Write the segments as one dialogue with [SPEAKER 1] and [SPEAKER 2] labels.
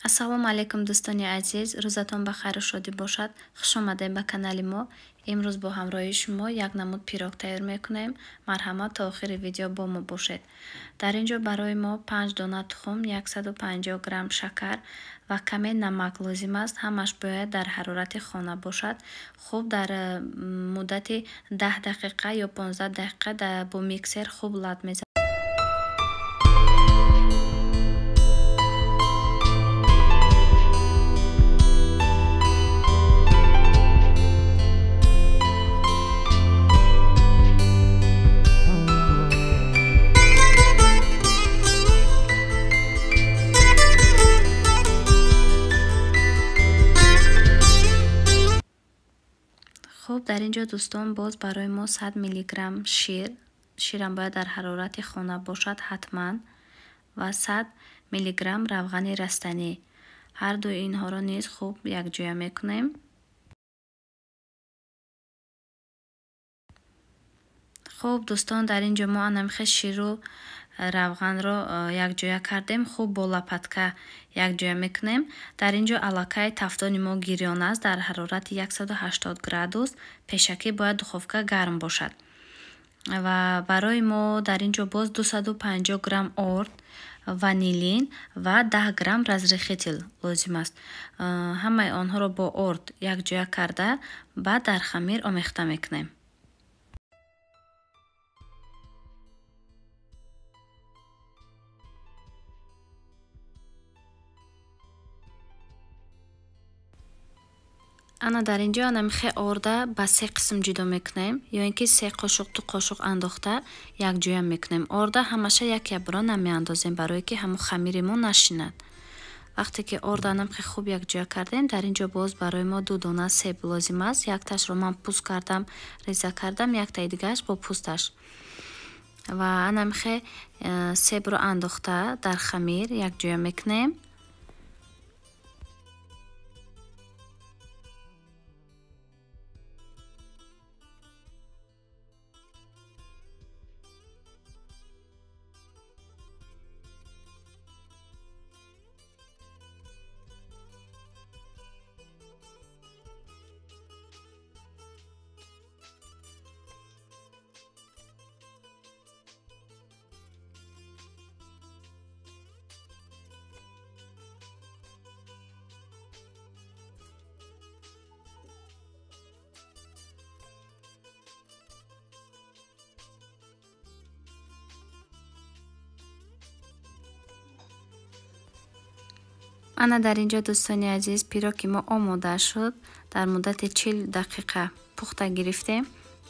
[SPEAKER 1] Ассалому алайкум дӯстони азиз, рӯзатон ба хайру шодӣ бошад. Хуш омадед ба канали мо. Имрӯз бо ҳамроҳии шумо як намуд пирог тайёр мекунем. Марҳамат, то охири видео бо мо бошед. Дар ин ҷо барои мо 5 дона тухм, 150 грамм шакар ва каме намак лозим аст. Ҳамаш бояд дар ҳарорати хона бошад. Хуб дар муддати 10 дақиқа ё 15 дақиқа бо миксер хуб лат мезанем. Хуб, дар ин ҷо дӯстон боз барои мо 100 миллиграмм шир, ширам бояд дар ҳарорати хона бошад ҳатман, ва 100 миллиграмм равғани растанӣ. Ҳар дуи инҳоро низ хуб якҷоя мекунем. Хуб дӯстон, дар ин ҷо мо анамихе ширу равғанро якҷоя кардем. Хуб бо лопатка якҷоя мекунем. Дар ин ҷо аллакай тафтони мо гирён аст дар ҳарорати 180 градус. Пешакӣ бояд духовка гарм бошад. Ва барои мо дар ин ҷо боз 250 грамм орд, ванилин ва 10 грамм разрыхлитель лозим аст. Ҳамаи онҳоро бо орд якҷоя карда, баъд дар хамир омехта мекунем. Ана дар ин ҷо анамихе орда ба 3 қисм ҷудо мекунем, ё ин ки 3 қошуқ 2 қошуқ андохта якҷоя мекунем. Орда ҳамаша як якбора намеандозем, барое ки ҳамон хамири мо нашинад. Вақте ки орда анамихе хуб якҷоя кардем, дар ин ҷо боз барои мо 2 дона себ лозим аст. Якташро ман пӯст кардам, реза кардам, яктаи дигааш бо пӯсташ. Ва анамихе себро андохта дар хамир якҷоя мекунем. Ана дар ин ҷо дӯстони азиз пироги мо омода шуд. Дар муддати 40 дақиқа пухта гирифтем.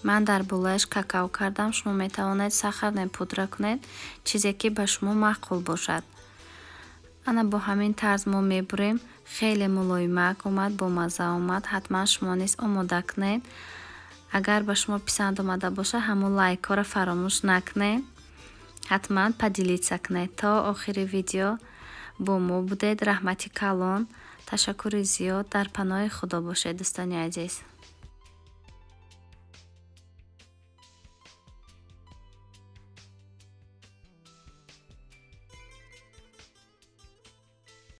[SPEAKER 1] Ман дар болояш какао кардам. Шумо метавонед сахарне пудра кунед, чизе ки ба шумо маъқул бошад. Ана бо ҳамин тарз мо мебурем. Хеле мулоимак омад, бомазза омад. Ҳатман шумо низ омода кунед. Агар ба шумо писанд омада бошад, ҳамон лайкҳоро фаромӯш накунед. Ҳатман поделиться кунед. То охири видео бо мо будед. Раҳмати калон, ташаккури зиёд. Дар паноҳи Худо бошед дӯстони азиз.